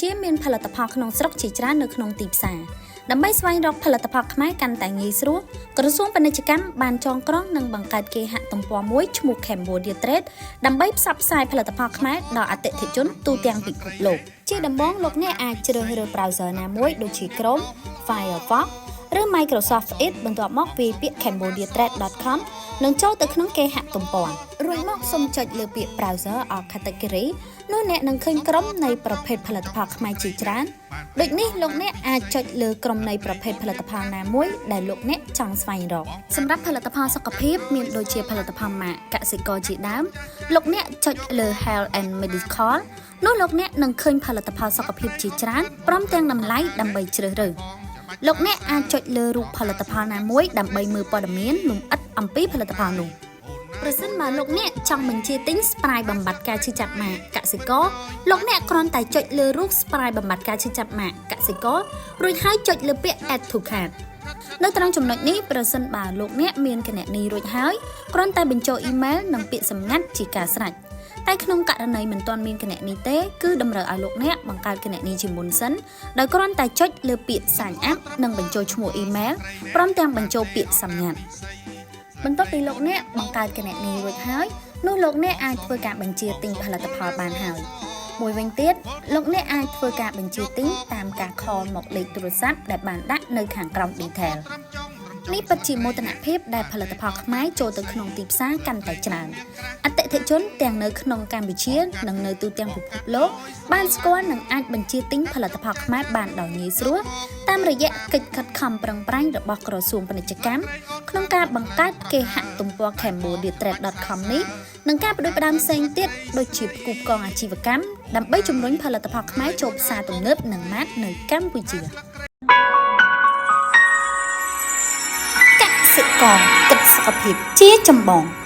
ជាមានផលិតផលក្នុងស្រុកជាច្រើននៅក្នុងទីផ្សារដើម្បីស្វែងរកផលិតផលខ្មែរកាន់តែងាយស្រួលក្រសួងពាណិជ្ជកម្មបានចងក្រងនិងបង្កើតគេហទំព័រមួយឈ្មោះ Cambodia Trade ដើម្បីផ្សព្វផ្សាយផលិតផលខ្មែរដល់អតិថិជនទូទាំងពិភពលោកជាដំបូងលោកអ្នកអាចជ្រើសរើស browser ណាមួយដូចជា Chrome, Firefox ឬ Microsoft Edge បន្ទាប់មកវាយពាក្យ cambodiatrade.com និងចូលទៅក្នុងគេហទំព័ររួចមកសូមចុចលើពាក្យ browser or category នោះអ្នកនឹងឃើញក្រុមនៃប្រភេទផលិតផលខ្មែរជាច្រើនដូចនេះលោកអ្នកអាចចុចលើក្រុមនៃប្រភេទផលិតផលណាមួយដែលលោកអ្នកចង់ស្វែងរកសម្រាប់ផលិតផលសុខភាពមានដូចជាផលិតផលម៉ាកកសិករជាដើមលោកអ្នកចុចលើ Health and Medical នោះលោកអ្នកនឹងឃើញផលិតផលសុខភាពជាច្រើនព្រមទាំងតម្លៃដើម្បីជ្រើសរើសលោកអ្នកអាចចុចលើរូបផលិតផលណាមួយដើម្បីមើលព័ត៌មានលម្អិតអំពីផលិតផលនោះប្រសិនបើលោកអ្នកចង់បញ្ជាទិញស្ព្រាយបំបត្តិការឈឺចាប់ម៉ាកកសិករលោកអ្នកគ្រាន់តែចុចលើរូបស្ព្រាយបំបត្តិការឈឺចាប់ម៉ាកកសិកររួចហើយចុចលើពាក្យ add to cart នៅត្រង់ចំណុចនេះប្រសិនបើលោកអ្នកមានគណនីរួចហើយគ្រាន់តែបញ្ចូលអ៊ីមែលនិងពាក្យសម្ងាត់ជាការស្រេចតែក្នុងករណីមិនទាន់មានគណនីទេគឺតម្រូវឲ្យលោកអ្នកបង្កើតគណនីជាមុនសិនដោយគ្រាន់តែចុចលើពាក្យ sign up និងបញ្ចូលឈ្មោះអ៊ីមែលព្រមទាំងបញ្ចូលពាក្យសម្ងាត់បន្ទាប់ពីលោកអ្នកបង្កើតគណនីរួចហើយនោះលោកអ្នកអាចធ្វើការបញ្ជាទិញផលិតផលបានហើយមួយវិញទៀតលោកអ្នកអាចធ្វើការបញ្ជាទិញតាមការ call មកលេខទូរស័ព្ទដែលបានដាក់នៅខាងក្រោម detail នេះពិតជាមោទនភាពដែលផលិតផលខ្មែរចូលទៅក្នុងទីផ្សារកាន់តែច្រើនអតិថិជនទាំងនៅក្នុងកម្ពុជានិងនៅទូទាំងពិភពលោកបានស្គាល់និងអាចបញ្ជាទិញផលិតផលខ្មែរបានដោយងាយស្រួលតាមរយៈកិច្ចខិតខំប្រឹងប្រែងរបស់ក្រសួងពាណិជ្ជកម្មក្នុងការបង្កើតគេហទំព័រ cambodiatrade.com នេះនិងការផ្ដួចផ្ដើមផ្សេងទៀតដូចជាផ្គូផ្គងអាជីវកម្មដើម្បីជំរុញផលិតផលខ្មែរចូលផ្សារទំនើបនិងម៉ាតនៅកម្ពុជាកសិករគិតសុខភាពជាចម្បង។